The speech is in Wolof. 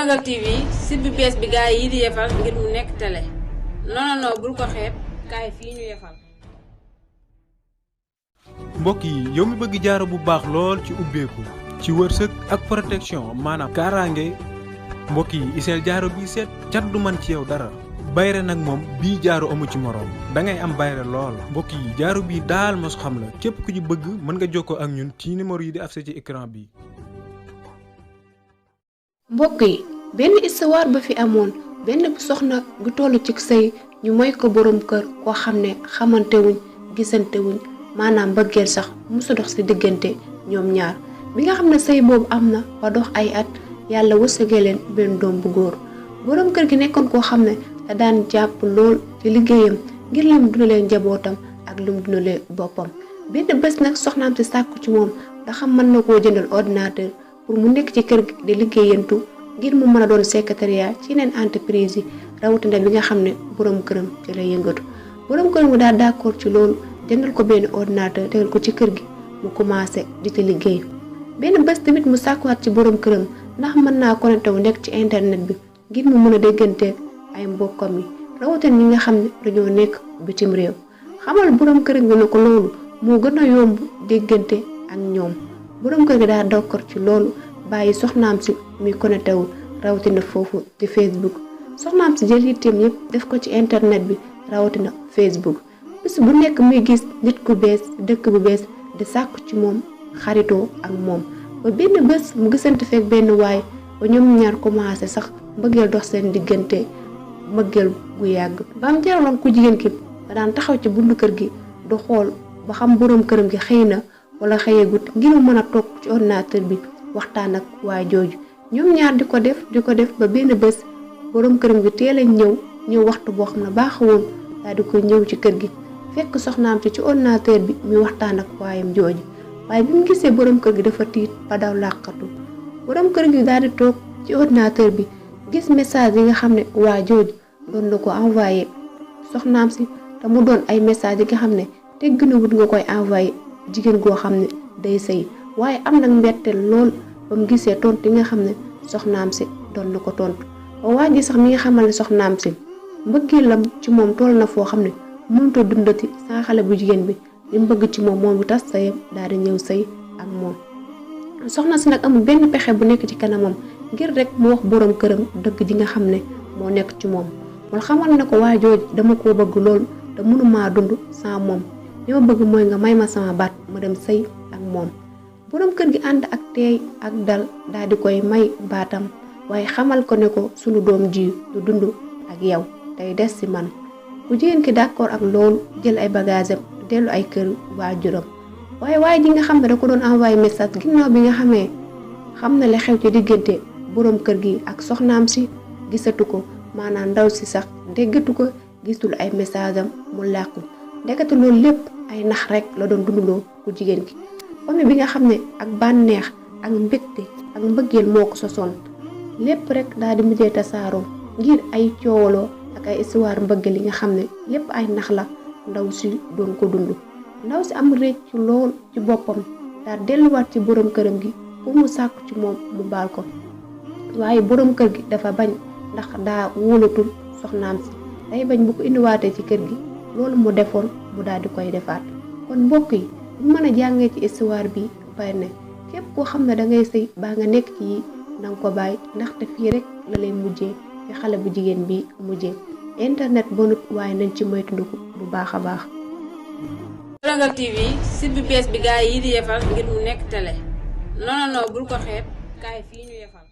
Warangal TV site bu bees bi gaay yi di yefal ngir mu nekk télé non bul ko xeeb kaay fii ñu yefal. mbokk yi yow mi bëgg jaaro bu baax lool ci ubbeeku ci wërsëg ak protection maanaam kaaraange mbokk yi iseel jaaro bi seet cat du man ci yow dara bayre nag moom bii jaaro amu ci moroom da ngay am bayre lool mbokk yi jaaro bi daal mos xam la képp ku ci bëgg mën nga jokkoo ak ñun ci numéro yi di affiché ci écran bi. mbokk yi benn histoire ba fi amoon benn soxna gu tollu ci sëy ñu may ko borom kër koo xam ne xamante wuñ gisante wuñ maanaam bëggeel sax musu dox ci diggante ñoom ñaar bi nga xam ne sëy boobu am na ba dox ay at yàlla wëssëgee leen benn doom bu góor borom kër gi nekkoon koo xam ne da daan jàpp lool ci liggéeyam ngir lim dundalee njabootam ak lim dundalee boppam benn bés nag soxnaam si sàkku ci moom ndax mën na koo jëndal ordinateur pour mu nekk ci kër gi di liggéeyantu ngir mu mën a doon secrétariat ci yeneen entreprise yi rawatina bi nga xam ne borom këram ci lay yëngatu borom këram gi daal d'accord ci loolu jëndal ko benn ordinateur tegal ko ci kër gi mu commencé di ci liggéey benn bés tamit mu sàkkuwaat ci borom këram ndax mën naa connecté wu nekk ci internet bi ngir mu mën a dégganteeg ay mbokkam yi rawatina ñi nga xam ne dañoo nekk bitim réew xamal borom kër gi ne ko loolu moo gën a yomb déggante ak ñoom borom kër gi daal d'accord ci loolu bàyyi soxnaam si muy connecté wu rawatina foofu ci Facebook soxnaam si jël yitteem yëpp def ko ci internet bi rawatina Facebook bis bu nekk muy gis nit ku bees dëkk bu bees di sàkku ci moom xaritoo ak moom ba benn bés mu gisante fekk benn waay ba ñoom ñaar commencé sax mbëggeel dox seen diggante mbëggeel gu yàgg ba am jaraloon ku jigéen ki da daan taxaw ci buntu kër gi du xool ba xam borom këram gi xëy na wala xëyeegut ngir mu mën a toog ci ordinateur bi waxtaan ak waa jooju ñoom ñaar di ko def ba benn bés borom këram gi teel a ñëw waxtu boo xam ne baaxawoon daal di ko ñëw ci kër gi fekk soxnaam ci ordinateur bi muy waxtaan ak waayam jooju waaye bi mu gisee borom kër gi dafa tiit ba daw làqatu borom kër gi daal di toog ci ordinateur bi gis message yi nga xam ne waa jooju doon na ko envoyé soxnaam si te mu doon ay message yi nga xam ne te gën a wut nga koy envoyé jigéen goo xam ne day sëy waaye am nag mbetteel lool ba mu gisee tontu yi nga xam ne soxnaam si doon na ko tontu ba waa ji sax mi nga xamal ne soxnaam si mbëggeelam ci moom toll na foo xam ne mënut a dundati saa xale bu jigéen bi li mu bëgg ci moom bi tas sëyam daal di ñëw sëy ak moom soxna si nag amul benn pexe bu nekk ci kanamam ngir rek mu wax borom këram dëgg ji nga xam ne moo nekk ci moom moom xamal na ko waa jooju dama koo bëgg lool te mënumaa dund sans moom li ma bëgg mooy nga may ma sama baat ma dem sëy ak moom borom kër gi ànd ak teey ak dal daal di koy may baatam waaye xamal ko ne ko sunu doom ji du dund ak yow tey des ci man ku jigéen ki d'accord ak loolu jël ay bagaasam dellu ay kër waajuram waaye ji nga xam ne da ko doon envoyé message ginnaaw bi nga xamee xam na li xew ci diggante borom kër gi ak soxnaam si gisatu ko maanaam ndaw si sax déggatu ko gisul ay message am mu làqu ndekete loolu lépp ay nax rek la doon dundaloo ku jigéen ki famille bi nga xam ne ak bànneex ak mbégte ak mbëggeel moo ko sosoon lépp rek daal di mujjee tasaaroo ngir ay coowaloo ak ay histoire mbëggeel yi nga xam ne lépp ay nax la ndaw si doon ko dund ndaw si am récc lool ci boppam daal delluwaat ci borom këram gi pour mu sàkku ci moom mu baal ko waaye borom kër gi dafa bañ ndax daa wóolatul soxnaam si day bañ bu ko indiwaatee ci kër gi loolu mu defoon mu daal di koy defaat kon mbokk yi bu mën a jàngee ci histoire bi bari ne képp koo xam ne da ngay sëy baa nga nekk ci yi nanga ko bàyyi ndaxte fii rek la lay mujjee fi xale bu jigéen bi mujjee internet bonut waaye nañ ci moytandiku bu baax a baax. Warangal TV site bu bees bi gaay yi di yefal ngir mu nekk télé non bul ko xeeb kaay fii ñu yefal.